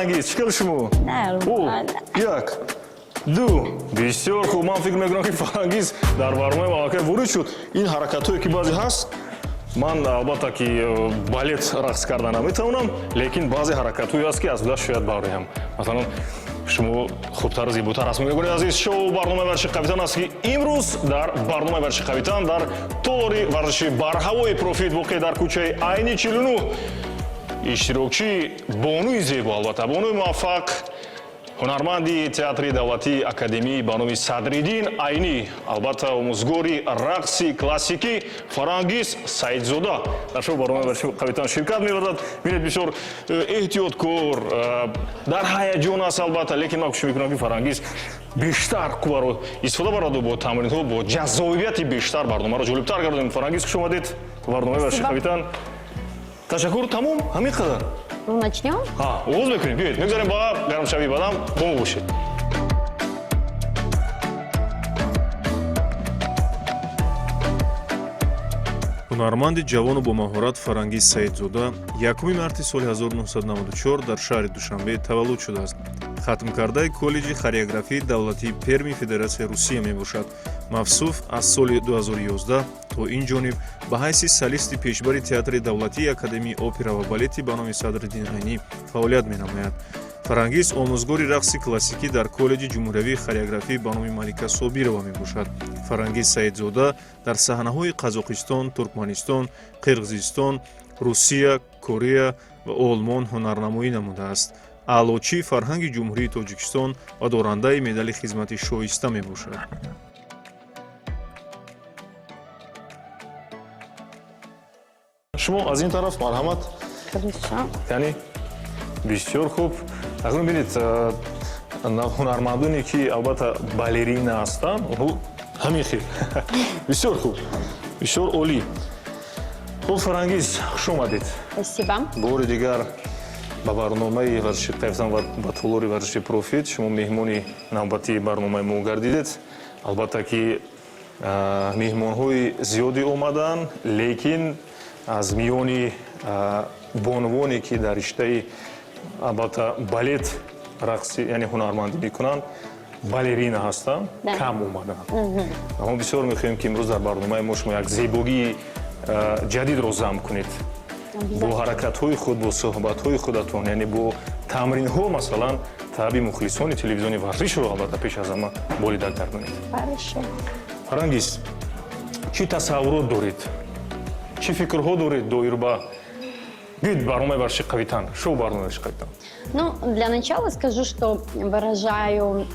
Фарангиз, чӣ хел шумо? Нормально. Як, ду, бисёр хуб. Ман фикр мекунам, ки Фарангиз дар барномаи малакаи ворид шуд. Ин ҳаракатҳое, ки баъзе ҳаст, ман албатта ки балет рақс карда наметавонам, лекин баъзе ҳаракатҳое аст, ки аз худаш шояд бароям. Масалан, шумо хубтар, зеботар аст. Мегӯед, азиз, шоу барномаи варзиши қавитан аст, ки имрӯз дар барномаи варзиши қавитан дар толори варзиши барҳавои Профит, воқеъ дар кӯчаи Айни 49, иштирокчии бонуи зебо, албатта бонуи муваффақ, ҳунарманди театри давлатии академии ба номи Садриддин Айнӣ, албатта омӯзгори рақси классикӣ Фарангиз Саидзода дар шоу барномаи варзиши қавитан ширкат меварзад. Бинед, бисёр эҳтиёткор, дар ҳаяҷон аст албатта, лекин ман кӯшиш мекунам, ки Фарангиз бештар қувваро истифода бараду бо тамринҳо, бо ҷаззобияти бештар барномаро ҷолибтар гардонем. Фарангиз, хуш омадед ба барномаи варзиши қавитан. Ташаккур, тамом, ҳамин қадар. Ну, начнем? Оғоз мекунем. Биёед, мегузарем ба гармшавии бадан. Бо мо бошед. Ҳунарманди ҷавону бомаҳорат Фарангиз Саидзода 1 марти соли 1994 дар шаҳри Душанбе таваллуд шудааст. Хатмкардаи коллеҷи хореографии давлатии Перми Федератсияи Русия мебошад. Мавсуф аз соли 2011 то ин ҷониб ба ҳайси солисти пешбари театри давлатии академияи опера ва балети ба номи Садриддин Айнӣ фаъолият менамояд. Фарангиз омӯзгори рақси классикӣ дар коллеҷи ҷумҳуриявии хореографӣ ба номи Малика Собирова мебошад. Фарангиз Саидзода дар саҳнаҳои Қазоқистон, Туркманистон, Қирғизистон, Русия, Корея ва Олмон ҳунарнамоӣ намудааст. Аълочии фарҳанги Ҷумҳурии Тоҷикистон ва дорандаи медали хизмати шоиста мебошад. Шумо аз ин тараф, марҳамат. Хорошо. Яъне бисёр хуб. Акнун бинед, ҳунармандоне, ки албатта балерина ҳастанд, онҳо ҳамин хел. Бисёр хуб, бисёр олӣ. Хуб, Фарангиз, хуш омадед. Спасибо. Бори дигар ба барномаи варзиши қавитан ва ба толори варзиши Профит шумо меҳмони навбатии барномаи мо гардидед. Албатта ки меҳмонҳои зиёде омаданд, лекин аз миёни бонувоне, ки дар риштаи албатта балет рақси, яъне ҳунармандӣ мекунанд, балерина ҳастанд, кам омаданд. Мо бисёр мехоҳем, ки имрӯз дар барномаи мо шумо як зебогии ҷадидро зам кунед бо ҳаракатҳои худ, бо суҳбатҳои худатон, яъне бо тамринҳо, масалан, таъби мухлисони телевизиони варзишро албатта пеш аз ҳама болида гардонед. Хорошо. Фарангиз, чӣ тасаввурот доред, чӣ фикрҳо доред доир ба биёед барномаи варзиши қавитан, шоу барномаи варзиши қавитан? Ну, для начала скажу, что выражаю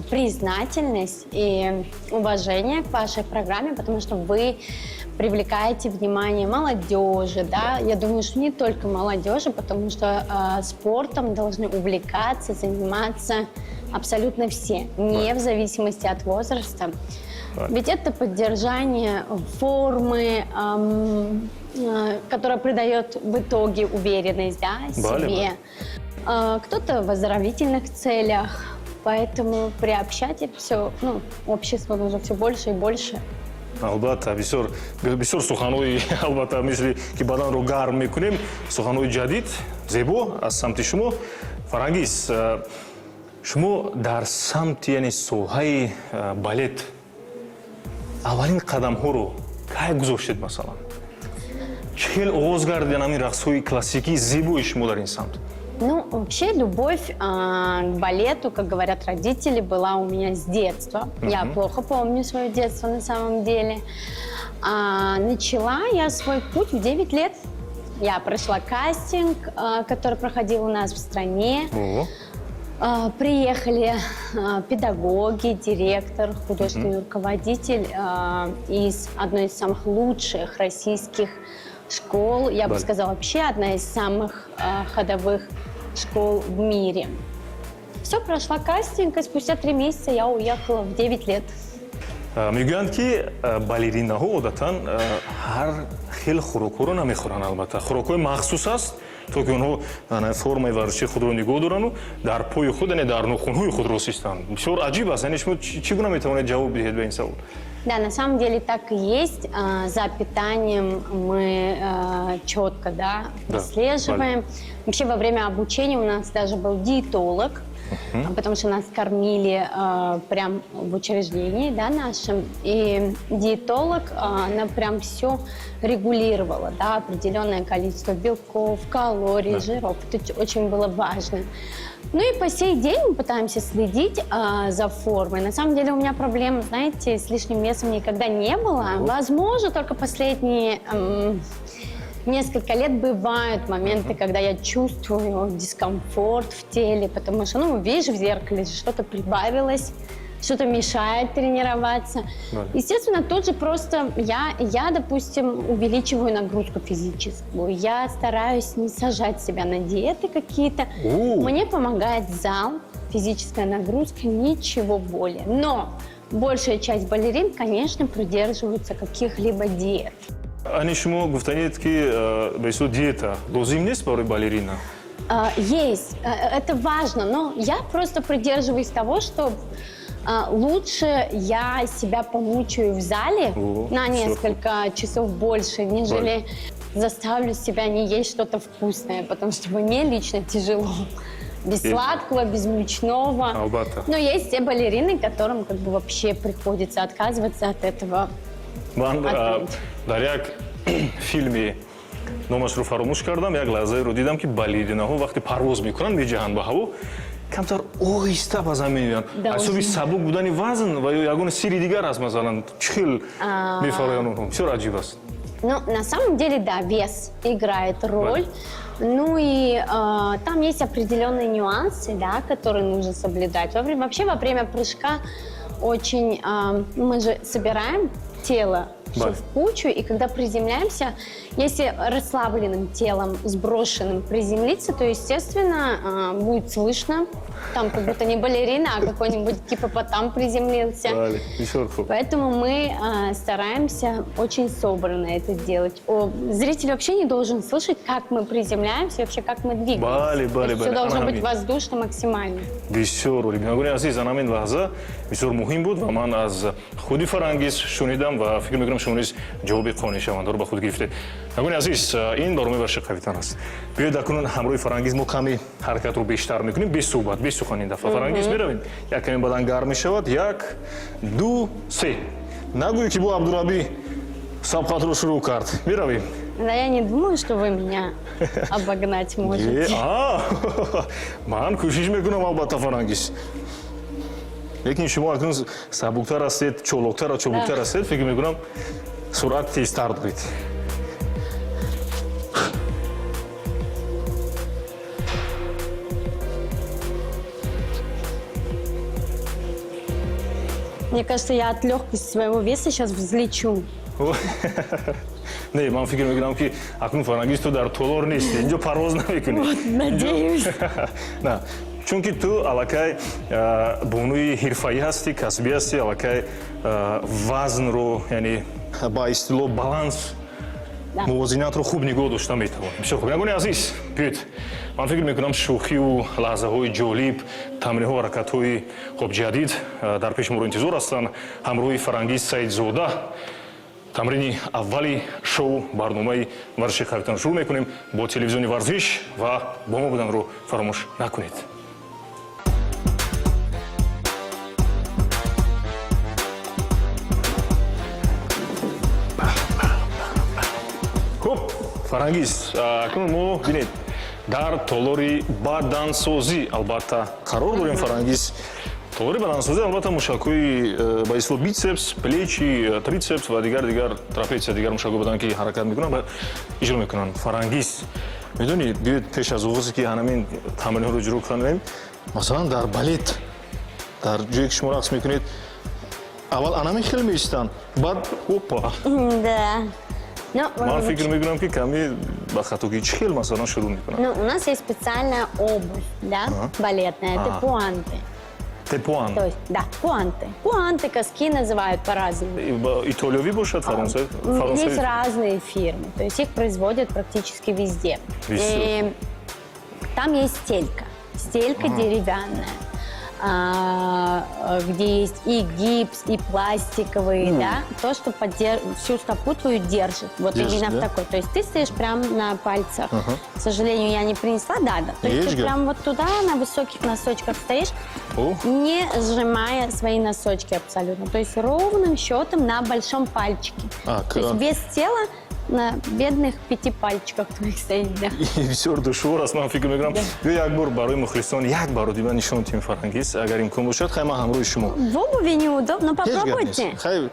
признательность и уважение к вашей программе, потому что вы привлекаете внимание молодежи, да, я думаю, что не только молодежи, потому что спортом должны увлекаться, заниматься абсолютно все, не в зависимости от возраста. Ведь это поддержание формы, которая придает в итоге уверенность, да, Бале, себе. Бале. Кто-то в оздоровительных целях, поэтому приобщать это все, ну, общество нужно все больше и больше. Албатта, бисёр бисёр суханҳои, албатта, мисли ки баданро гарм мекунем, суханҳои ҷадид, зебо аз самти шумо. Фарангиз, шумо дар самти, яъне соҳаи балет аввалин қадамҳоро кай гузоштед? Масалан, чӣ хел оғоз гардидан ҳамин рақсҳои классикии зебои шумо дар ин самт? Ну, вообще, любовь к балету, как говорят родители, была у меня с детства. Я плохо помню свое детство на самом деле. Начала я свой путь в 9 лет. Я прошла кастинг, который проходил у нас в стране. О. Приехали педагоги, директор, художественный руководитель из одной из самых лучших российских школ. Я бы Бале. Сказала, вообще одна из самых ходовых школ в мире. Все, прошла кастинг, и спустя 3 месяца я уехала в 9 лет. Мегӯянд, ки балеринаҳо одатан ҳар хел хӯрокҳоро намехӯранд. Албатта, хӯрокҳои махсус аст. То ки онҳо ана формаи варзишии худро нигоҳ дорану дар пои худ, яъне дар нохунҳои худ рост истанд. Бисёр аҷиб аст. Яъне шумо чӣ гуна метавонед ҷавоб диҳед ба ин савол? Да, на самом деле так и есть. За питанием мы четко, да, отслеживаем. Вообще во время обучения у нас даже был диетолог, потому что нас кормили прям в учреждении, да, нашем. И диетолог, она прям все регулировала, да, определенное количество белков, калорий, жиров. Это очень было важно. Ну и по сей день мы пытаемся следить за формой. На самом деле у меня проблем, знаете, с лишним весом никогда не было. Возможно, только последние несколько лет бывают моменты, когда я чувствую дискомфорт в теле, потому что, ну, видишь в зеркале, что-то прибавилось, что-то мешает тренироваться. Естественно, тут же просто я, допустим, увеличиваю нагрузку физическую. Я стараюсь не сажать себя на диеты какие-то. У. Мне помогает зал, физическая нагрузка, ничего более. Но большая часть балерин, конечно, придерживаются каких-либо диет. Ани шумо гуфтанед, ки ба истилоҳ диета лозим нест барои балерина? Есть, это важно, но я просто придерживаюсь того, что лучше я себя помучаю в зале О, на всё. несколько часов больше, нежели заставлю себя не есть что-то вкусное, потому что мне лично тяжело. Без сладкого, без мучного. Албатта. Но есть те балерины, которым как бы вообще приходится отказываться от этого. Ман Открыть. Дар як филми, номашро фаромӯш кардам, як лаҳзаеро дидам, ки балеринаҳо вақте парвоз мекунанд, меҷаҳанд ба ҳаво, камтар оҳиста ба замин меоянд. Да, Аз ҳисоби очень. сабук будани вазн ва ё ягон сирри дигар аст, масалан, чӣ хел мефароянд онҳо? Бисёр аҷиб аст. Ну, на самом деле, да, вес играет роль. Ну и там есть определенные нюансы, да, которые нужно соблюдать. Вообще во время прыжка очень мы же собираем тело все Бале. В кучу, и когда приземляемся, если расслабленным телом, сброшенным приземлиться, то, естественно, будет слышно, там как будто не балерина, а какой-нибудь гиппопотам приземлился. Бале, бисёр хуб. Поэтому мы стараемся очень собранно это делать. Зритель вообще не должен слышать, как мы приземляемся, вообще как мы двигаемся. Бале, бале, Все бале. Должно Ана быть ҳамин. Воздушно максимально. Бисёр олӣ. Бинандагони азиз, ана ҳамин лаҳза бисёр муҳим буд ва ман аз худи Фарангиз шунидам ва фикр мекунам, шумо низ ҷавоби қонеъшавандаро ба худ гирифтед. Бинандагони азиз, ин барномаи варзиши қавитан аст. Биёед, акнун ҳамроҳи Фарангиз мо каме ҳаракатро бештар мекунем, бе суҳбат, бе сухан ин дафъа. Фарангиз, меравем, як каме бадан гарм мешавад. Як, ду, се. Нагӯӣ, ки бо Абдурабӣ сабқатро шурӯъ кард. Меравем. Да, я не думаю, что вы меня обогнать можете. А, ман кӯшиш мекунам, албатта, Фарангиз, лекин шумо акнун сабуктар ҳастед, чолоктар, чобуктар ҳастед, фикр мекунам, суръат тезтар доред. Мне кажется, я от легкости своего веса сейчас взлечу. Не, ман фикр мекунам, ки акнун, Фарангиз, ту дар толор нестӣ, инҷо парвоз намекунӣ. Надеюсь. На, чунки ту аллакай бонуи ҳирфаӣ ҳастӣ, касбӣ ҳастӣ, аллакай вазнро, яъне ба истилоҳ баланс, мувозинатро хуб нигоҳ дошта метавонӣ. Бисёр хуб. Бинандагони азиз, биёед, ман фикр мекунам, шӯхиву лаҳзаҳои ҷолиб, тамринҳо, ҳаракатҳои хуб, ҷадид дар пеши моро интизор ҳастанд. Ҳамроҳи Фарангиз Саидзода тамрини аввали шоу барномаи варзиши қавитан шурӯъ мекунем бо телевизиони Варзиш ва бо мо буданро фаромӯш накунед. Хуб, Фарангиз, акнун мо, бинед, дар толори бадансозӣ, албатта, қарор дорем. Фарангиз, толори бадансозӣ, албатта, мушакҳои ба истилоҳ битсепс, плечи, тритсепс ва дигар дигар, трапеция, дигар мушакҳои бадан, ки ҳаракат мекунанд ва иҷро мекунанд. Фарангиз, медонӣ, биёед, пеш аз оғозе ки ҳанамин тамринҳоро иҷро кунем, масалан, дар балет, дар ҷое ки шумо рақс мекунед, аввал анамин хел меистанд, баъд опа. Да. Но, Ман фикр мекунам, ки каме ба хатогӣ чӣ хел, масалан, шурӯъ мекунанд. Ну, у нас есть специальная обувь, да, балетная, это пуанты. Пуант. То есть, да, пуанты. Пуанты, каски называют по-разному. Итолиёвӣ бошад, фаронса? Есть разные фирмы, то есть их производят практически везде. Везде. И там есть стелька, стелька деревянная, где есть и гипс, и пластиковые, да, то, что всю стопу твою держит, вот Держит, именно да? в такой. То есть ты стоишь прямо на пальцах. К сожалению, я не принесла, да. То есть Есть ты же? Прям вот туда на высоких носочках стоишь, О. не сжимая свои носочки абсолютно. То есть ровным счетом на большом пальчике. То есть вес тела на бедных пяти пальчиках твоих стоит, да. Бисёр душвор аст, ман фикр мекунам. Ё як бор барои мухлисон як барои нишон тим, Фарангиз, агар имкон бошад. Хай, ман ҳамроҳи шумо. В обуви неудобно, но Ҳеҷ гап нест. попробуйте. Хай.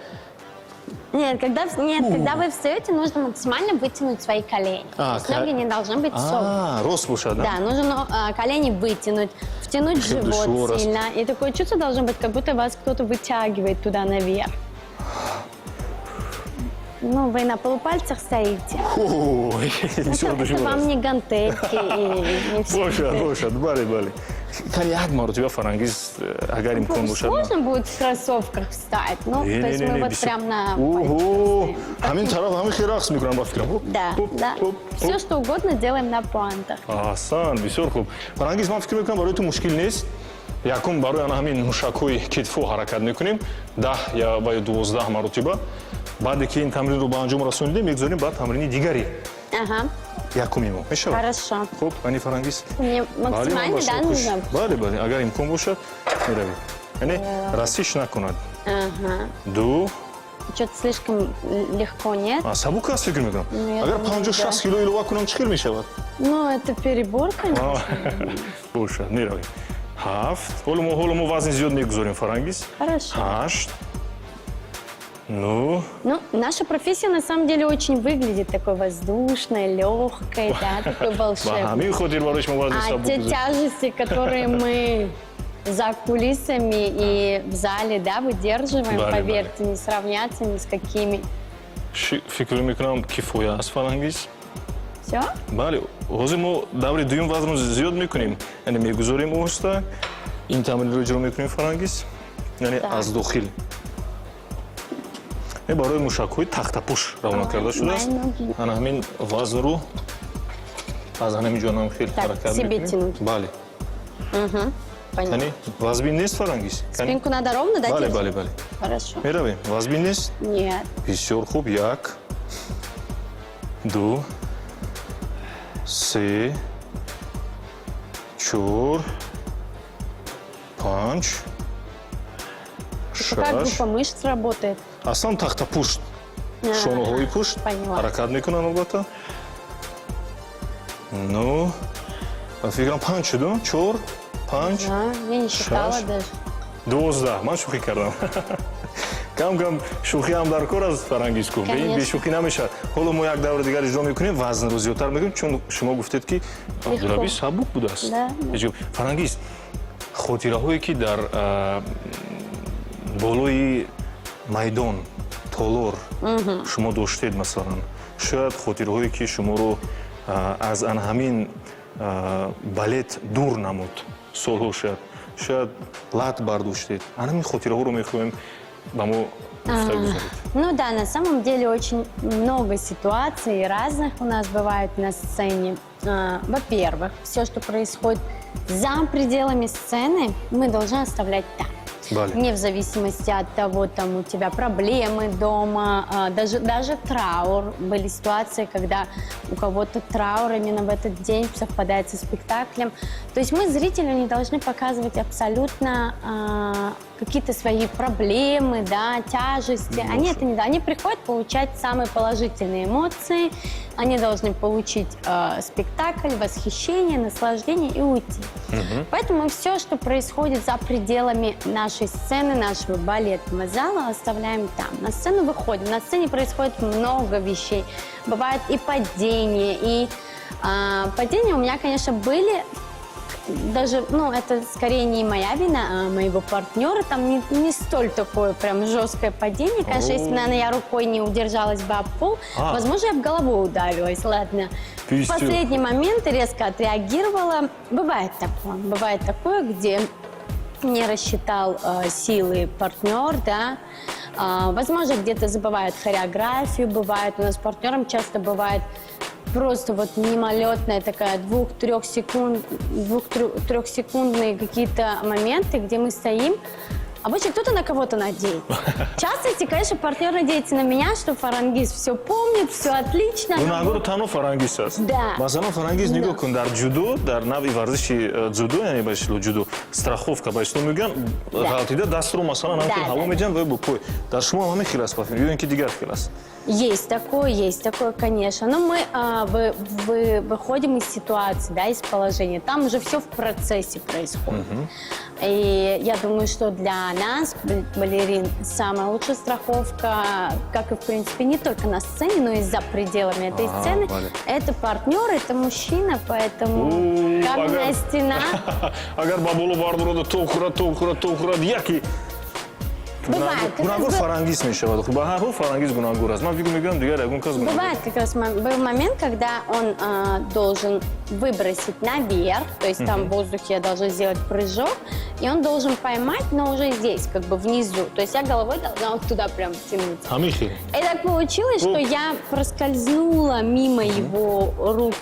Нет, когда вы встаете, нужно максимально вытянуть свои колени. А, То есть ноги не должны быть согнуты. А, рост бошад, Да, нужно колени вытянуть, втянуть Хеле живот душвор аст. Сильно. И такое чувство должно быть, как будто вас кто-то вытягивает туда наверх. Ну, вы на полупальцах стоите. Ой, бисёр Это душвор вам аст. Не гантельки и не все. Бошад, бошад, бале, бале. Кани, як маротиба, Фарангиз, агар имкон бошад. Сложно будет в кроссовках встать. Ну, то есть мы вот прям на Ого, пальчиках стоим. Ҳамин тараф ҳамин хел рақс мекунам, ба фикрам. Да. Все, что угодно, делаем на пуантах. Аҳсан, бисёр хуб, Фарангиз. Ман фикр мекунам, барои ту мушкил нест. Якум, барои ана ҳамин мушакҳои китфо ҳаракат мекунем 10 я ва ё 12 маротиба. Баъде ки ин тамринро ба анҷом расонидем, мегузорем ба тамрини дигари. Якуми мо мешавад? Хорошо. Хуб, ани, Фарангиз. Мне максимально, да, нужно? Бале, бале, агар имкон бошад, меравем, яъне расиш накунад. Ду. Что-то слишком легко, нет? А, сабук аст, фикр мекунам. Ну, я Агар думаю, 50, да. 60 кило илова кунам, чӣ хел мешавад? Ну, это перебор, конечно. Бошад, меравем. Ҳафт. Ҳоло мо вазни зиёд мегузорем, Фарангиз. Хорошо. Ҳашт, ну. Ну, наша профессия на самом деле очень выглядит такой воздушной, легкой, да, такой Ба волшебной. Ҳамин хотир барои шумо вазни А сабук те гузорем. Тяжести, которые мы за кулисами и в зале, да, выдерживаем, Бале, поверьте, не сравнятся ни с какими. Фикр мекунам, кифоя аст, Фарангиз. Все? Бале, ҳозир мо даври дуюм вазнро зиёд мекунем, яъне мегузорем оҳиста. Ин тамринро иҷро мекунем, Фарангиз, яъне аз дохил. Е, барои мушакҳои тахтапӯш равона карда шудааст. Мои ноги. Ана ҳамин вазнро аз ҳамин ҷонам хел Так, ҳаракат себе мекунем. Тянуть. Бале. Понятно. Яъне вазбин нест, Фарангиз? Кани? Спинку надо ровно, да, Бале. держать? Бале, бале. Хорошо. Меравем. Вазбин нест? Нет. Бисёр хуб. Як, ду, се, чор, панҷ, Какая шаш. Группа мышц работает? Аслан тахтапушт, шонаҳои пушт Поняла. Ҳаракат мекунанд албатта. Ну, ба фикрам, панҷ шуду. Чор, панҷ, А, я не считала шаш. Даже. 12. Ман шӯхӣ кардам. Кам кам шӯхӣ ҳам дар кор аст, Фарангиз ку. Конечно. Бешӯхӣ намешавад. Ҳоло мо як даври дигар иҷро мекунем, вазнро зиёдтар мекунем, чун шумо гуфтед, ки Абдураби сабук будааст. Да. Ҳеҷ гап. Фарангиз, хотираҳое, ки дар болои майдон, толор шумо доштед, масалан, шояд хотираҳое, ки шуморо аз ан ҳамин балет дур намуд солҳо, шояд лат бардоштед, ан ҳамин хотираҳоро мехоҳем ба мо гуфта гузаред. Ну да, на самом деле очень много ситуаций разных у нас бывает на сцене. Во-первых, все, что происходит за пределами сцены, мы должны оставлять там. Бале. Не в зависимости от того, там у тебя проблемы дома, даже траур. Были ситуации, когда у кого-то траур именно в этот день совпадает со спектаклем. То есть мы зрителю не должны показывать абсолютно какие-то свои проблемы, да, тяжести. Они это не Они приходят получать самые положительные эмоции, они должны получить спектакль, восхищение, наслаждение и уйти. Поэтому все, что происходит за пределами нашей сцены, нашего балетного зала, оставляем там. На сцену выходим. На сцене происходит много вещей. Бывает и падения, и падения у меня, конечно, были. Даже, ну, это скорее не моя вина, а моего партнера. Там не столь такое прям жесткое падение. Конечно, если бы, наверное, я рукой не удержалась бы об пол, возможно, я бы головой ударилась. Ладно. В Пиздец. Последний момент резко отреагировала. Бывает такое. Бывает такое, где Не рассчитал силы партнер, да. Возможно, где-то забывает хореографию, бывает. У нас с партнером часто бывает просто вот мимолетная такая 2-3 секунд, 2-трехсекундные какие-то моменты, где мы стоим. Обычно кто-то на кого-то надеется. В частности, конечно, партнер надеется на меня, что Фарангиз все помнит, все отлично. Гунаҳгору танҳо Фарангиз аст. Да. Масалан, Фарангиз, нигоҳ кун, дар ҷудо, дар навъи варзиши дзюдо, яъне ба истилоҳ ҷудо, страховка ба истилоҳ мегӯянд, ғалтида дастро, масалан, ҳамин ҳаво медиҳанд ва бо пой. Дар шумо ҳам ҳамин хел аст ё ин ки дигар хел аст? Есть такое, конечно. Но мы выходим из ситуации, да, из положения. Там уже все в процессе происходит. И я думаю, что для нас, балерин, самая лучшая страховка, как и, в принципе, не только на сцене, но и за пределами этой сцены, бале. Это партнер, это мужчина, поэтому каменная стена. Агар ба боло бардороду тоб хӯрад, тоб хӯрад, тоб хӯрад, яки Бывает. Гунаҳгор Фарангиз мешавад. Ба ҳар ҳол Фарангиз гунаҳгор аст. Ман фикр мекунам, дигар ягон кас гунаҳгор. Бывает, как раз был момент, когда он должен выбросить наверх, то есть там в воздухе я должна сделать прыжок, и он должен поймать, но уже здесь, как бы внизу. То есть я головой должна вот туда прям тянуть. Ҳамин хел. И так получилось, что я проскользнула мимо его рук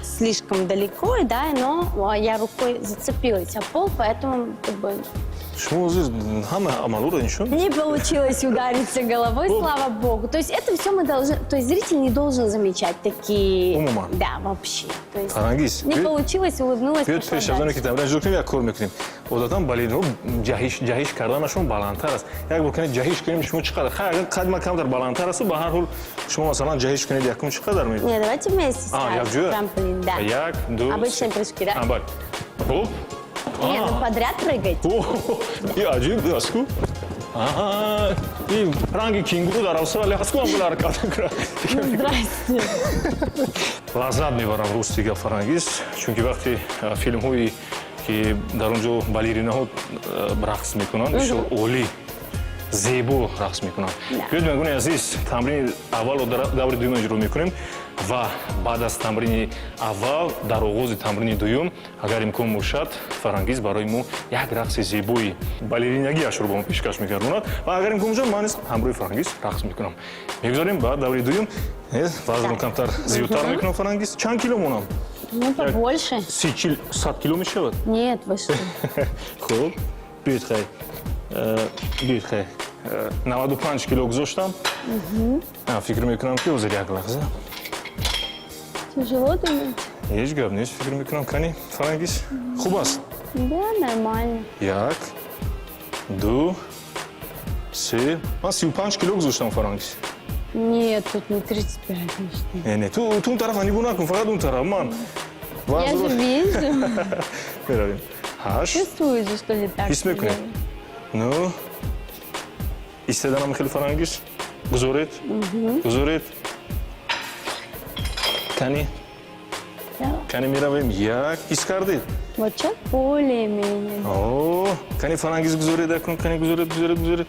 слишком далеко, да, но я рукой зацепилась о пол, поэтому как бы Шумо ҳозир ҳама амалҳоро нишон не получилось удариться головой, слава богу. То есть это все мы должны, то есть зритель не должен замечать такие. Умуман. Да, вообще. То есть Фарангиз, не получилось, улыбнулась, биёд, пошла пеш аз оне дальше. ки тамрин иҷро кунем, як кор мекунем. Одатан балеринҳо ҷаҳиш карданашон баландтар аст. Як бор кунед, ҷаҳиш кунем, шумо чӣ қадар. Хай, агар қад ман камтар баландтар асту, ба ҳар ҳол шумо, масалан, ҷаҳиш кунед, якум чӣ қадар ме Не, давайте вместе А, ставим якҷоя? Трамплин, да. Як, ду, Обычные се. Прыжки, да? А, бале, хуб. Не, ну подряд прыгать. И аҷиб аст ку. Аҳа, и ранги кенгуру дар Австралия ҳаст ку, ҳам ҳаракат мекунад. Ну, здрасте. Лаззат мебарам, рости гап, Фарангиз, чунки вақте филмҳое ки дар он ҷо балеринаҳо рақс мекунанд, бисёр олӣ, зебо рақс мекунанд. Биёед, мегӯни азиз, тамрини аввалро дар даври дуюм иҷро мекунем ва баъд аз тамрини аввал, дар оғози тамрини дуюм, агар имкон бошад, Фарангиз барои мо як рақси зебои балеринагиашро ба мо пешкаш мегардонад ва агар имкон бошад, ман низ ҳамроҳи Фарангиз рақс мекунам. Мегузорем ба даври дуюм. Вазнро камтар зиёдтар мекунам. Фарангиз, чанд кило монам? Ну, побольше. 30, 40, 100 кило мешавад? Нет, вы что? Хуб, биёед, хай. Биёед, хай. 95 кило гузоштам. Фикр мекунам, ки ҳозир, як лаҳза. Тяжело, думаете? Ҳеҷ гап нест, фикр мекунам. Кани, Фарангиз, хуб аст? Да, нормально. Як, ду, се. Ман 35 кило гузоштам, Фарангиз. Нет, тут не 35, ну что. Не, не, ту он тарафа нигоҳ накун, фақат он тараф. Ман Я же вижу. Меравем. Ҳашт. Чувствую же, что не так. Ҳис мекунем. Ну, истоданам хеле, Фарангиз. Гузоред, гузоред. Кани, кани, меравем. Як, ҳис кардед? Вот сейчас более-менее. О, кани, Фарангиз, гузоред акун, кани, гузоред, гузоред, гузоред,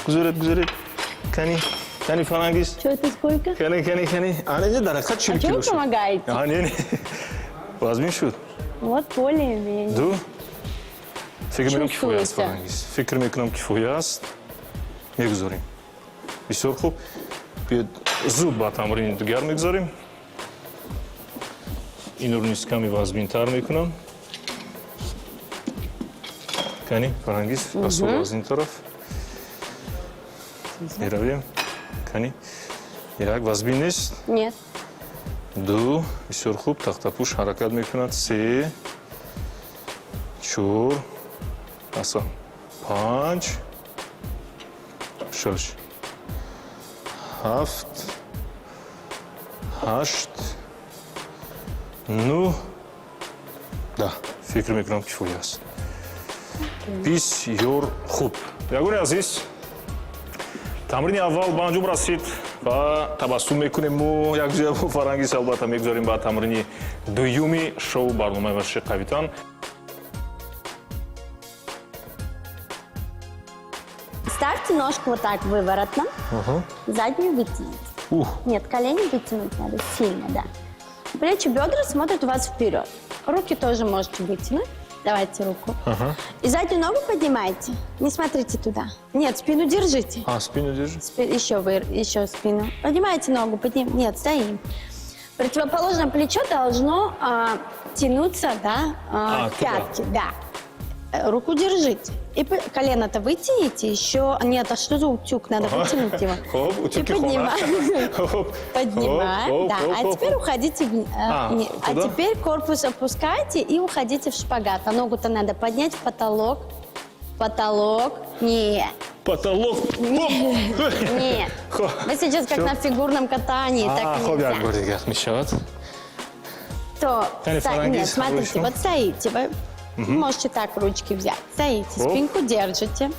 гузоред, гузоред. Кани, кани, Фарангиз. Что это, сколько? Кани, кани, кани. Ана инҷа дар ҳақиқат 40 А что кило вы шуд. помогаете? А, не, не. Вазмин шуд. Вот более-менее. Ду. Фикр мекунам, кифоя аст. Чувствуется. Фарангиз, фикр мекунам, кифоя аст. Мегузорем. Бисёр хуб. Биёед, зуд ба тамрини дигар мегузорем. Инро низ каме вазминтар мекунам. Кани, Фарангиз, расол аз ин тараф меравем. Кани, як, вазмин нест? Нет. Ду, бисёр хуб, тахтапӯш ҳаракат мекунад. Се, чор, аса, панҷ, шаш, ҳафт, ҳашт, нӯҳ, 10. Фикр мекунам, кифоя аст. Бисёр хуб, ягони азиз, тамрини аввал ба анҷом расид ва табассум мекунем мо якҷоя бо Фарангиз. Албатта, мегузорем ба тамрини дуюми шоу барномаи варзиши қавитан. Ставьте ножку вот так выворотно. Заднюю вытяните. Ух. Нет, колени вытянуть надо сильно, да. Плечи, бедра смотрят у вас вперед. Руки тоже можете вытянуть. Давайте руку. И заднюю ногу поднимайте. Не смотрите туда. Нет, спину держите. А, спину держи. Еще, вы, еще спину. Поднимайте ногу. Нет, стоим. Противоположное плечо должно тянуться, да, А, к туда. пятке. Да. Руку держите. И колено-то вытяните еще. Нет, а что за утюг? Надо вытянуть его. Хоп, И утюги поднимаем. Хоп. Поднимаем, Хоп, да. хоп, А хоп, теперь хоп. уходите А, не, а туда? теперь корпус опускайте и уходите в шпагат. А ногу-то надо поднять в потолок. Потолок. Нет. Потолок. Хоп. Нет. Хоп. Вы сейчас как Всё. на фигурном катании, А, так хоп, нельзя. як бор дигар мешавад. То, Таня Фарангиз, нет, смотрите, хорошо. вот стоите, вы можете так ручки взять. Стоите, Оп. спинку держите,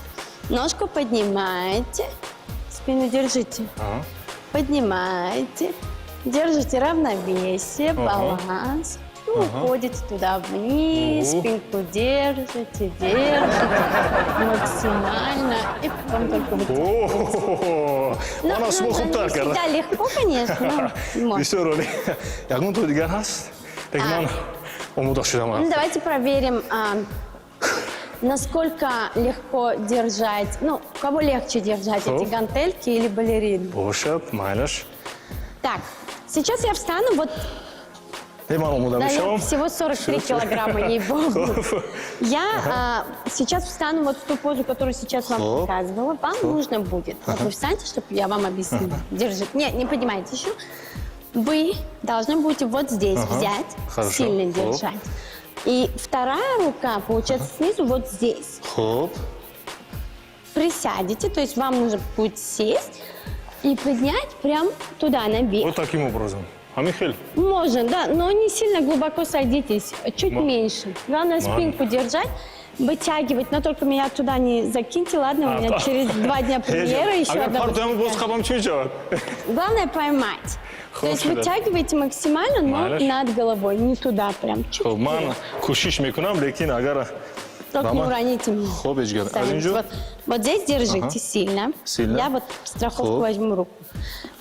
ножку поднимаете, спину держите, Ага. поднимаете, держите равновесие, Ага. баланс. И уходите туда вниз, Ого. спинку держите, держите максимально, и потом только вытягиваете. О, Ну, ман аз шумо ну, хубтар не кардам. всегда легко, конечно, но можно. Бисёр олӣ. Ягон то дигар ҳаст? Лекин ман омода шудам. Ну, давайте проверим, насколько легко держать, ну, кого легче держать, Хоп. эти гантельки или балерины. Бошад, майлаш. Так, сейчас я встану, вот, Э, ман омода да, я мешавам. всего 43 килограмма, ей-богу. Я сейчас встану вот в ту позу, которую сейчас вам Хоп. показывала. Вам нужно будет. Вот вы встаньте, чтобы я вам объяснила. Держите. Не, не поднимайте еще. Вы должны будете вот здесь взять, Хорошо. сильно Хоп. держать. И вторая рука, получается, снизу вот здесь. Хоп. Присядете, то есть вам нужно будет сесть и поднять прям туда, наверх. Вот таким образом. Ҳамин хел. Можно, да, но не сильно глубоко садитесь, чуть меньше. Главное спинку держать, вытягивать, но только меня туда не закиньте, ладно, у меня А, через 2 дня премьера еще Агар одна. партоям, боз қапам, чӣ мешавад? Главное поймать. То есть Хорошо, да. вытягивайте максимально, но Малеш. над головой, не туда прям. Чуть Хоб, ман кӯшиш мекунам, лекин агар Только не Мама. уроните меня. Хоб, ҳеҷ гап. Аз Садитесь. инҷо? Вот, вот здесь держите сильно. Сильно. Я вот страховку Хоп. возьму руку.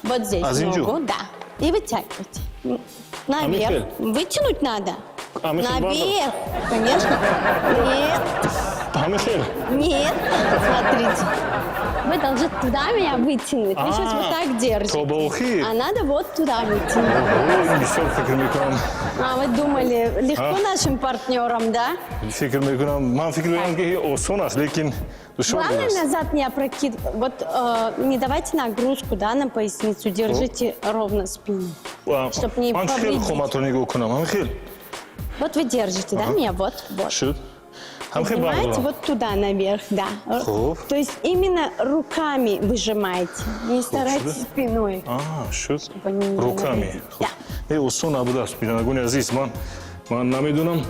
Вот здесь А зинджу? ногу, да. И вытягивайте. Наверх. Михаил? Вытянуть надо. А, Михаил, Наверх. Конечно. Нет, Ҳамин хел. нет. Смотрите. Вы должны туда меня вытянуть. Вы сейчас А, вот так держите. То ба охир. А надо вот туда вытянуть. О, ин бисёр фикр мекунам. А вы думали, легко А. нашим партнерам, да? Фикр мекунам, ман фикр мекунам, ки осон аст, лекин душвор Главное аст. назад не опрокидывать. Вот не давайте нагрузку, да, на поясницу. Держите ровно спину. Чтоб не Ман чӣ хел повредить. қоматро нигоҳ кунам? Ҳамин хел. Вот вы держите, да, меня? Вот, вот. Шуд, ҳамин хел. Поднимаете Бардорам. вот туда наверх, да. Хоп. То есть именно руками выжимаете. Не старайтесь сюда? спиной. А, шуд. Чтобы не Руками. навредить. Да. Э, осон набудааст, бинандагони азиз. Ман намедонам.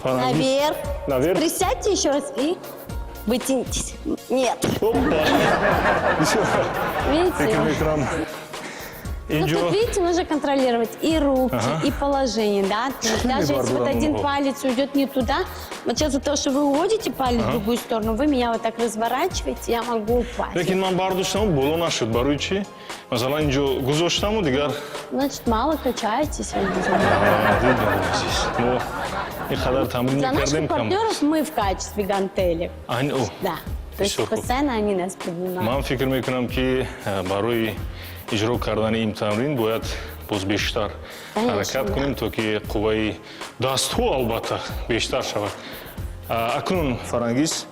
Фарангиз. Наверх. Наверх. Присядьте еще раз и вытянитесь. Нет. Опа! Бисёр Видите? фикр мекунам. Ну, Инҷо тут, видите, нужно контролировать и руки, Ага. и положение, да? То есть даже если вот один палец уйдет не туда, вот сейчас из-за того, что вы уводите палец в другую сторону, вы меня вот так разворачиваете, я могу упасть. Лекин ман бардоштаму боло нашуд. Барои чӣ? Масалан, инҷо гузоштаму, дигар. Значит, мало качаетесь, я не знаю. А, дидам, азиз, мо ин қадар тамрин Для наших мекардем, кам. партнеров мы в качестве гантелек. Айн, о. Да. То есть Бисёр хуб. постоянно они нас поднимают. Ман фикр мекунам, ки барои иҷро кардани ин тамрин бояд боз бештар Конечно, ҳаракат да. кунем, то ки қувваи дастҳо албатта бештар шавад. Акнун, Фарангиз,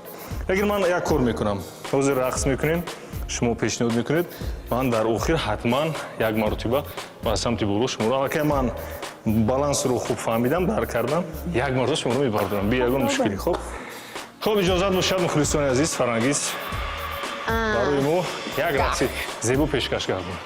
лекин ман як кор мекунам. Ҳозир рақс мекунем, шумо пешниҳод мекунед, ман дар охир ҳатман як маротиба ба самти боло шуморо, аллакай ман балансро хуб фаҳмидам, дарк кардам, як маротиба шуморо мебардорам би ягон мушкилӣ. Хуб, хуб, иҷозат бошад, мухлисони азиз, Фарангиз барои мо як рақси зебо пешкаш гардонад.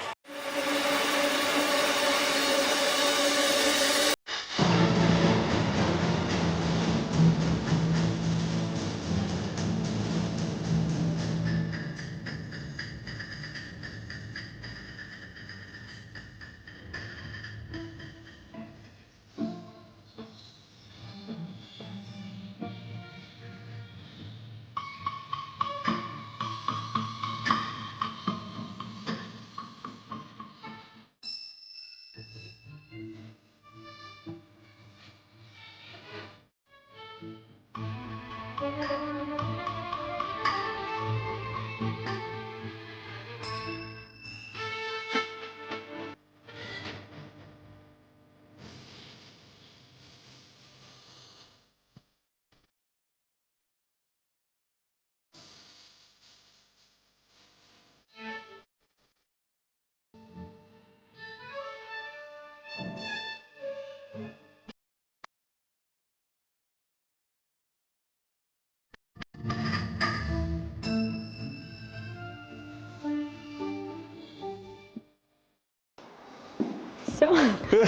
Все.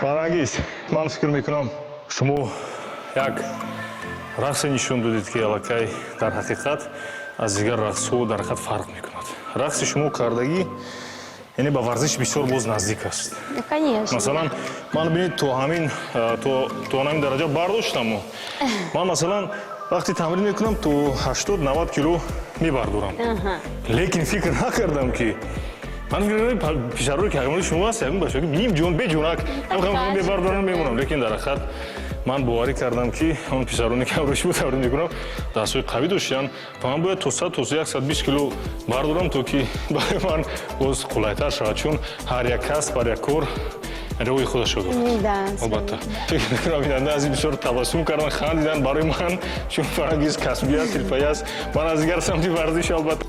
Фарангиз, ман фикр мекунам, шумо як рақсе нишон додед, ки аллакай дар ҳақиқат аз дигар рақсҳо дар ҳақиқат фарқ мекунад. Рақси шумо кардагӣ, яъне ба варзиш бисёр боз наздик аст. Ну, конечно. Масалан, ман, бинед, то ҳамин дараҷа бардоштаму ман, масалан, вақте тамрин мекунам, то 80-90 кило мебардорам, лекин фикр накардам, ки ман фикр кардам, писарои ки ҳамроҳи шумо аст, ягон бачаки нимҷон беҷонак мебардорам, мемонам. Лекин дар ҳақиқат ман боварӣ кардам, ки он писароне, ки ҳамроҳи шумо тамрин мекунам, дастҳои қавӣ доштанд ва ман бояд то 100, то 120 кило бардорам, то ки барои ман боз қулайтар шавад, чун ҳар як касб, ҳар як кор роҳи худашро дорад. Албатта, фикр мекунам, бинанда аз ин бисёр табассум кардан, хандидан. Барои ман, чун Фарангиз касбӣ аст, ҳирфаӣ аст, ман аз дигар самти варзиш, албатта,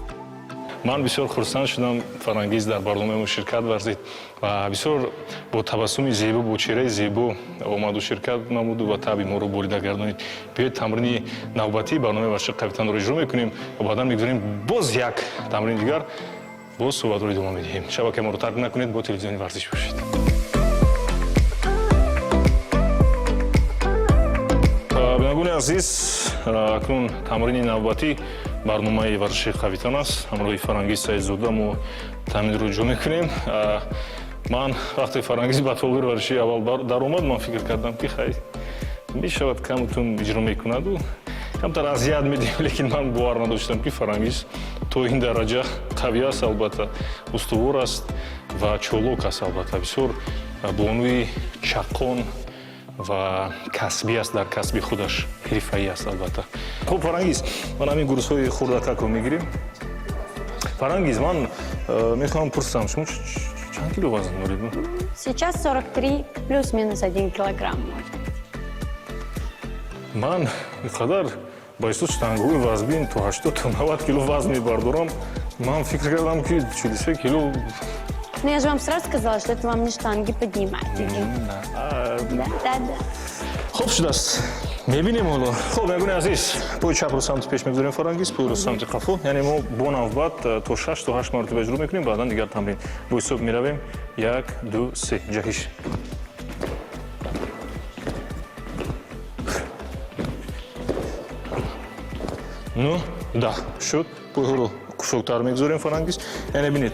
ман бисёр хурсанд шудам. Фарангиз дар барномаи мо ширкат варзид ва бисёр бо табассуми зебо, бо чеҳраи зебо омаду ширкат намуду ва таъби моро борида гардонид. Биёед, тамрини навбатии барномаи варзиши қавитанро иҷро мекунем ва баъдан мегузорем боз як тамрини дигар, боз суҳбатро идома медиҳем. Шабакаи моро тарк накунед, бо телевизиони варзиш бошед. Бинандагони азиз, акнун тамрини навбатӣ барномаи варзиши қавитан аст. Ҳамроҳи Фарангиз Саидзода мо тамринро иҷро мекунем. Ман вақте Фарангиз ба толори варзиши аввал даромад, ман фикр кардам, ки хай, мешавад, камтун иҷро мекунаду камтар азият медиҳем, лекин ман бовар надоштам, ки Фарангиз то ин дараҷа қавӣ аст, албатта, устувор аст ва чолок аст. Албатта, бисёр бонуи чаққон ва касбӣ аст, дар касби худаш ҳирфаӣ аст, албатта. Хуб, Фарангиз, ман ҳамин гурзҳои хурдакакро мегирем. Фарангиз, ман мехоҳам пурсам, шумо чанд кило вазн доред? Сейчас 43 плюс-минус 1 килограмм, может быть. Ман инқадар ба ҳисоб штангаҳои вазбин то 80, то 90 кило вазн мебардорам. Ман фикр кардам, ки 43 кило. Ну, я же вам сразу сказала, что это вам не штанги поднимать. Да. Хуб шудааст, мебинем ҳоло. Хуб, бинандагони азиз, пои чапро самти пеш мегузорем, Фарангиз поиро самти қафо. Яъне мо бо навбат то шаш, то ҳашт маротиба иҷро мекунем, баъдан дигар тамрин. Бо ҳисоб меравем: як, ду, се, ҷаҳиш. Ну да, шуд. Пойҳоро кушоктар мегузорем, Фарангиз. Яъне бинед,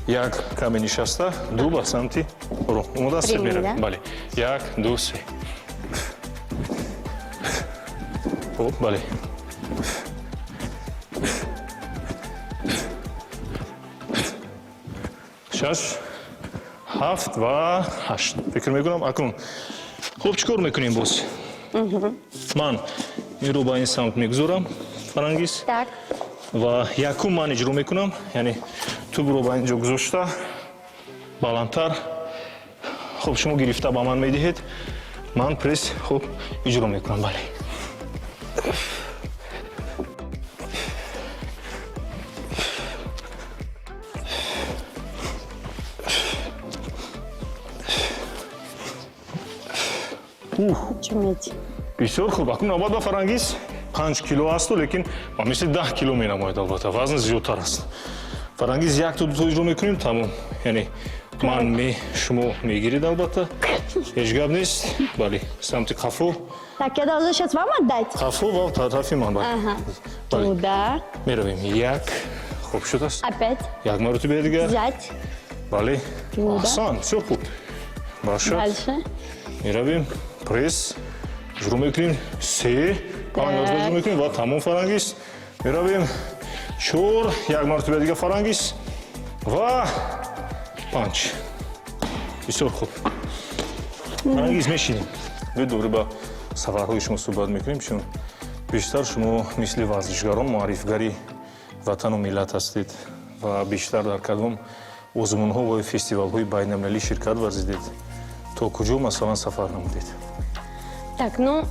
як каме нишаста, ду ба самти ро. Омода ҳастед? Прямые, Меравем. Да? Бале, як, ду, се. Хуб, бале. Шаш, ҳафт ва ҳашт, фикр мекунам. Акнун, хуб, чӣ кор мекунем боз? Ман инро ба ин самт мегузорам, Фарангиз. Так. Ва якум ман иҷро мекунам, яъне тӯбро ба ин ҷо гузошта, баландтар. Хуб, шумо гирифта ба ман медиҳед, ман пресс, хуб, иҷро мекунам, бале. Ух! Чуметь. Бисёр хуб. Акнун навбат ба Фарангиз. 5 кило асту, лекин ба мисли 10 кило менамояд, албатта, вазн зиёдтар аст. Фарангиз, якто, дуто иҷро мекунем, тамом. Яъне ман шумо мегиред, албатта, ҳеҷ гап нест. Бале, самти қафо. Так, я должна сейчас вам отдать? Қафо ва тарафи ман, бале. Ага. Бале. Туда. Меравем, як. Хуб шудааст. Опять. Як маротиба дигар. Взять. Бале. Туда. Аҳсан, бисёр хуб бошад. Дальше. Меравем, пресс иҷро мекунем, се, панҷ маротиба иҷро мекунем ва тамом. Фарангиз, меравем, чор, як маротиба дига, Фарангиз, ва панҷ. Бисёр хуб, Фарангиз, мешинем. Биёед, дубора ба сафарҳои шумо суҳбат мекунем, чун бештар шумо мисли варзишгарон муаррифгари ватану миллат ҳастед. Ва бештар дар кадом озмунҳо ва фестивалҳои байналмилалӣ ширкат варзидед? То куҷо, масалан, сафар намудед? Так, ну,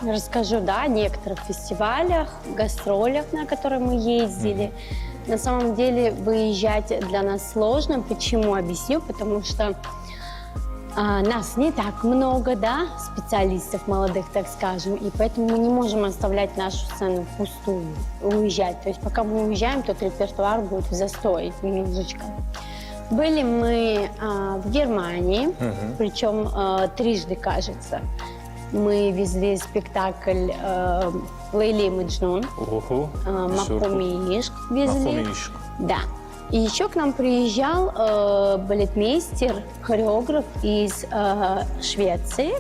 расскажу, да, о некоторых фестивалях, гастролях, на которые мы ездили. На самом деле выезжать для нас сложно. Почему? Объясню. Потому что нас не так много, да, специалистов молодых, так скажем, и поэтому мы не можем оставлять нашу сцену пустую, уезжать. То есть пока мы уезжаем, тот репертуар будет в застой немножечко. Были мы в Германии, причем трижды, кажется. Мы везли спектакль «Лейли и Меджнун», Оҳо. «Мақоми ишқ» везли. Мақоми ишқ. Да. И еще к нам приезжал балетмейстер, хореограф из Швеции.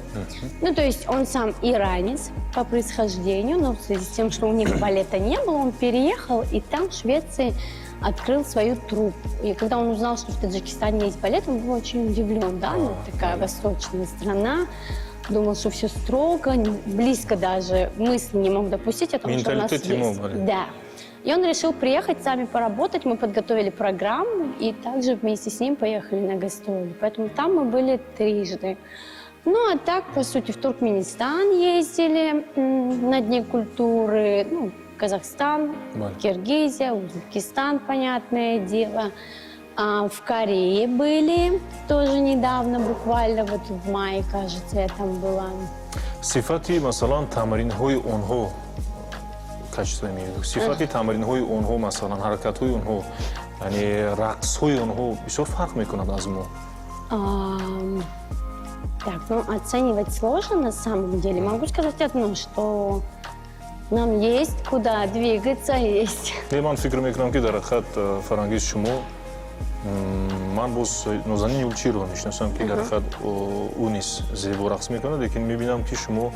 Ну, то есть он сам иранец по происхождению, но в связи с тем, что у них балета не было, он переехал и там, в Швеции, открыл свою труппу. И когда он узнал, что в Таджикистане есть балет, он был очень удивлен, да, ну, такая восточная страна. Думал, что все строго, близко даже мысли не мог допустить о том, что у нас Менталитет ему есть. балет. Да. И он решил приехать с нами поработать. Мы подготовили программу и также вместе с ним поехали на гастроли. Поэтому там мы были трижды. Ну, а так, по сути, в Туркменистан ездили на Дни культуры, ну, Казахстан, Бале. Киргизия, Узбекистан, понятное дело. В Корее были тоже недавно, буквально вот в мае, кажется, я там была. Сифати, масалан, тамринҳои онҳо, качество имею, сифати тамринҳои онҳо, масалан, ҳаракатҳои онҳо, яъне рақсҳои онҳо бисёр фарқ мекунад аз мо? Так, ну, оценивать сложно на самом деле. Могу сказать одно, что нам есть куда двигаться, есть. Не, ман фикр мекунам, ки дар ҳақиқат, Фарангиз, шумо ман боз Нозанин Юлчиро мешиносам, ки дар ҳақиқат ӯ низ зебо рақс мекунад, лекин мебинам, ки шумо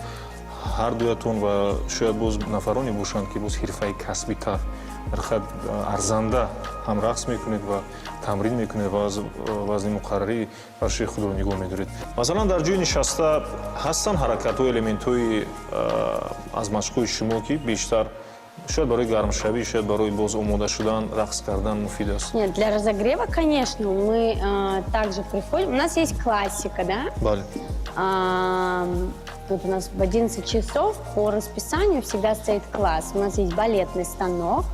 ҳар дуятон ва шояд боз нафароне бошанд, ки боз ҳирфаи касбитар, дар ҳақиқат арзанда ҳам рақс мекунед ва тамрин мекунед ва аз вазни муқаррарии варзиши худро нигоҳ медоред. Масалан, дар ҷои нишаста ҳастанд ҳаракатҳо, элементҳои аз машқҳои шумо, ки бештар шояд барои гармшавӣ, шояд барои боз омода шудан, рақс кардан муфид аст? Нет, для разогрева, конечно, мы также приходим. У нас есть классика, да? Бале. Тут у нас в 11 часов по расписанию всегда стоит класс. У нас есть балетный станок.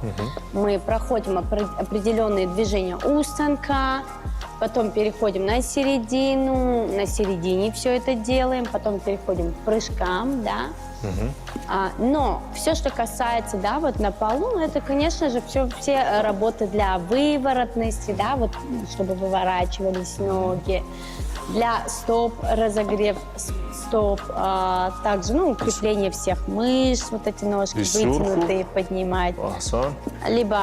Мы проходим определенные движения у станка, потом переходим на середину, на середине все это делаем, потом переходим к прыжкам, да. Но все, что касается, да, вот на полу, это, конечно же, все работы для выворотности, да, вот, чтобы выворачивались ноги, для стоп, разогрев стоп, также, ну, укрепление всех мышц, вот эти ножки Бисёр хуб. Вытянутые поднимать. Аҳсан. Либо,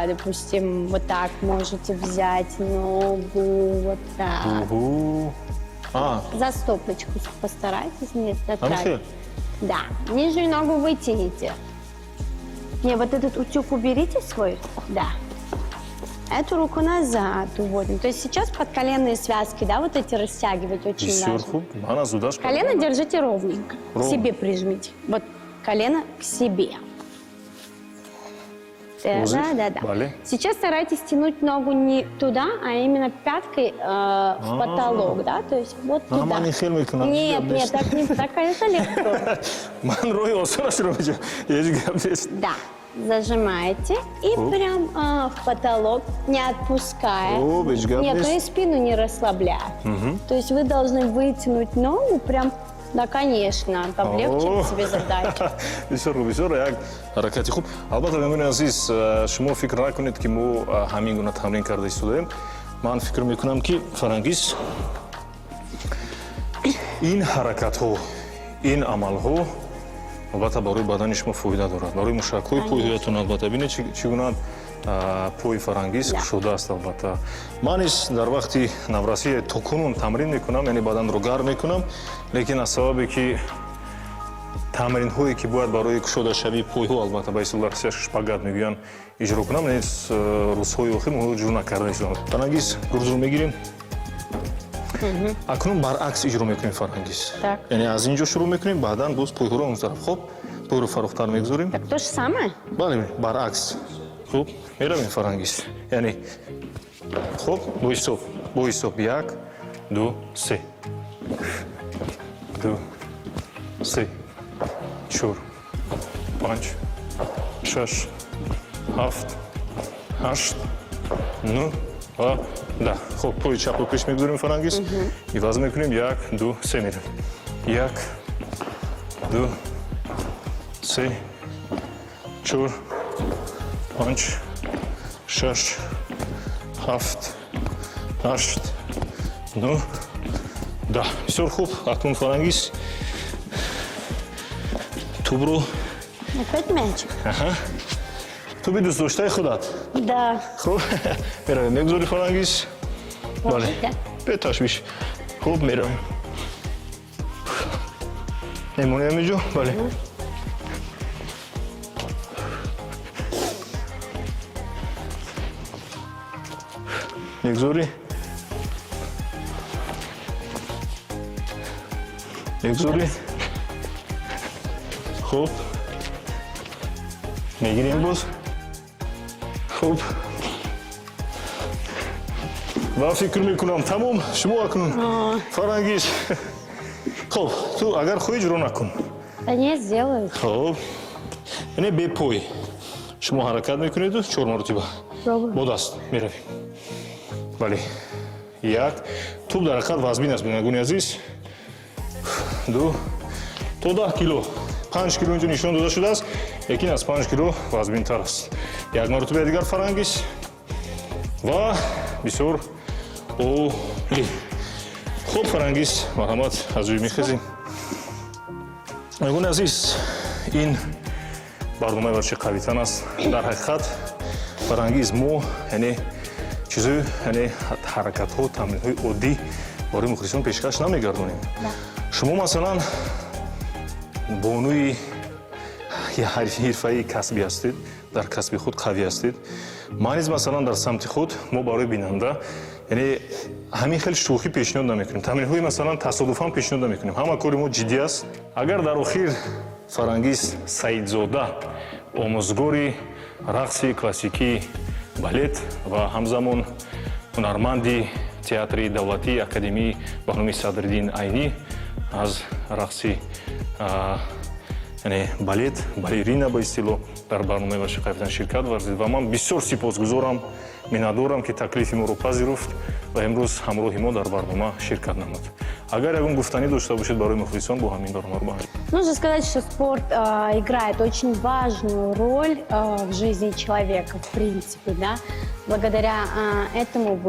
допустим, вот так можете взять ногу, вот так. Уҳу. А За стопочку постарайтесь не затрагивать. Ҳамихел. Да, нижнюю ногу вытяните. Не, вот этот утюг уберите свой. Да. Эту руку назад уводим. То есть сейчас подколенные связки, да, вот эти растягивать очень Бисёр важно. Хуб, ман аз удаш. Колено держите ровненько. К Ровно. себе прижмите. Вот колено к себе. Да, Узы? да. Бале. Сейчас старайтесь тянуть ногу не туда, а именно пяткой в А. потолок, да, то есть вот А, туда. ман хел мекунам. Нет, нет, так не, так, конечно, легко. Ман роҳи осонашро меҷам, ҳеҷ гап нест. Да, зажимаете и Оп. прям в потолок, не отпуская. О, ҳеҷ гап Нет, нест. ну и спину не расслабляя. То есть вы должны вытянуть ногу прям, да, конечно, облегчить О. себе задачу. Бисёр хуб, бисёр як ҳаракати хуб. Албатта, меҳмони азиз, шумо фикр накунед, ки мо ҳамин гуна тамрин карда истодаем. Ман фикр мекунам, ки, Фарангиз, ин ҳаракатҳо, ин амалҳо албатта барои бадани шумо фоида дорад, барои мушакҳои пойҳоятон. Албатта, бинед, чӣ гуна пои Фарангиз кушодааст. Албатта, ман низ дар вақти наврасӣ то кунун тамрин мекунам, яъне баданро гарм мекунам, лекин аз сабабе ки тамринҳое, ки бояд барои кушодашавии пойҳо, албатта, ба истилоҳ россияш шпагат мегӯянд, иҷро кунам, низ рӯзҳои охир мо иҷро накарда истодам. Фарангиз, гурзро мегирем, акнун баръакс иҷро мекунем, Фарангиз. Так. Яъне аз ин ҷо шурӯъ мекунем, баъдан боз пойҳоро он тараф. Хуб, пойро фарохтар мегузорем. Так то же самое? Бале, баръакс. Хуб, меравем, Фарангиз. Яъне, хуб, бо ҳисоб, бо ҳисоб: як, ду, се, ду, се, чор, панҷ, шаш, ҳафт, ҳашт, нӯҳ ва 10. Хуб, пои чапро пеш мегузорем, Фарангиз, иваз мекунем: як, ду, се, меравем: як, ду, се, чор, панҷ, шаш, ҳафт. Ҳашт, 9, 10. Бисёр хуб. Акнун, Фарангиз, тӯбро. Опять мячик? Аҳа, тӯби дӯстдоштаи худат. Да. Хуб, меравем, мегузори, Фарангиз, бале. Да. Беташвиш. Хуб, меравем, мемонем инҷо, бале. Мегузорӣ, мегузорӣ. Хуб, мегирем боз. Хуб, ва фикр мекунам, тамом. Шумо акнун, Фарангиз, хуб, ту агар хоҳӣ, иҷро накун. Да нет, сделаю. Хуб, яъне бепой шумо ҳаракат мекунеду чор маротиба. Пробуем. Бо даст меравем, бале. Як. Тӯб дар ҳақиқат вазбин аст, бинандагони азиз. 2 то 10 кило, 5 кило инҷо нишон дода шудааст, лекин аз 5 кило вазбинтар аст. Як маротибаи дигар, Фарангиз, ва бисёр олӣ. Хуб, Фарангиз, марҳамат, аз ҷой мехезем. Бинандагони азиз, ин барномаи варзиши «Қавитан» аст. Дар ҳақиқат, Фарангиз, мо яъне чизои, яъне ҳаракатҳо, тамринҳои оддӣ барои мухлисон пешкаш намегардонем. Шумо, масалан, бонуи ҳирфаи касбӣ ҳастед, дар касби худ қавӣ ҳастед. Ман низ, масалан, дар самти худ. Мо барои бинанда, яъне, ҳамин хел шӯхӣ пешниҳод намекунем, тамринҳои, масалан, тасодуфан пешниҳод намекунем. Ҳама кори мо ҷиддӣ аст. Агар дар охир Фарангиз Саидзода, омӯзгори рақси классикии балет ва ҳамзамон ҳунарманди Театри давлатии академии ба номи Садриддин Айнӣ аз рақси, яъне балет, балерина ба истилоҳ, дар барномаи варзиши «Қавитан» ширкат варзид ва ман бисёр сипосгузорам, миннатдорам, ки таклифи моро пазируфт ва имрӯз ҳамроҳи мо дар барнома ширкат намуд. Агар ягон гуфтанӣ дошта бошед барои мухлисон, бо ҳамин барномаро ба Нужно сказать, что спорт играет очень важную роль в жизни человека, в принципе, да. Благодаря этому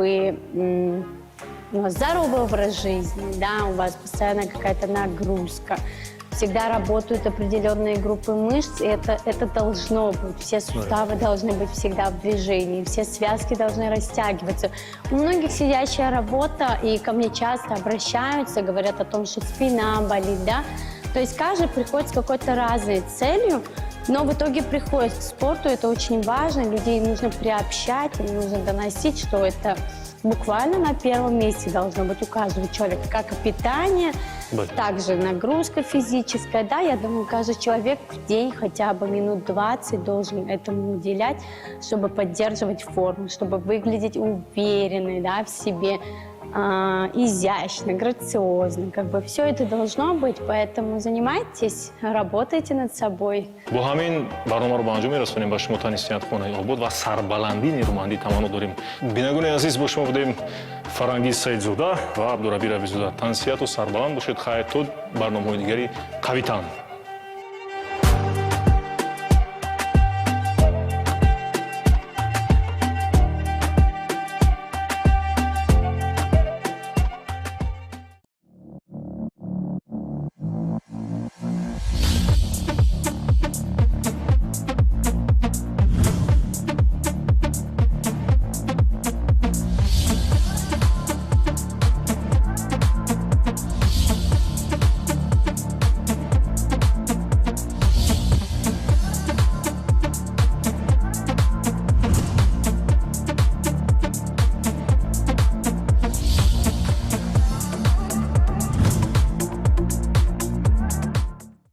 у вас здоровый образ жизни, да, у вас постоянно какая-то нагрузка, всегда работают определенные группы мышц, и это должно быть. Все суставы должны быть всегда в движении, все связки должны растягиваться. У многих сидящая работа, и ко мне часто обращаются, говорят о том, что спина болит, да. То есть каждый приходит с какой-то разной целью, но в итоге приходит к спорту, это очень важно, людей нужно приобщать, им нужно доносить, что это буквально на первом месте должно быть у каждого человека, как и питание, Бале. Также нагрузка физическая, да, я думаю, каждый человек в день хотя бы минут 20 должен этому уделять, чтобы поддерживать форму, чтобы выглядеть уверенной, да, в себе, изящно, грациозно, как бы все это должно быть, поэтому занимайтесь, работайте над собой. Бо ҳамин барномаро ба анҷом мерасонем. Ба шумо тани сиҳат, хонаи обод ва сарбаландӣ, нерӯмандӣ таманно дорем. Бинандагони азиз, бо шумо будем Фарангиз Саидзода ва Абдураби Рабизода. Тансиҳату сарбаланд бошед. Хайр, то барномаҳои дигари «Қавитан».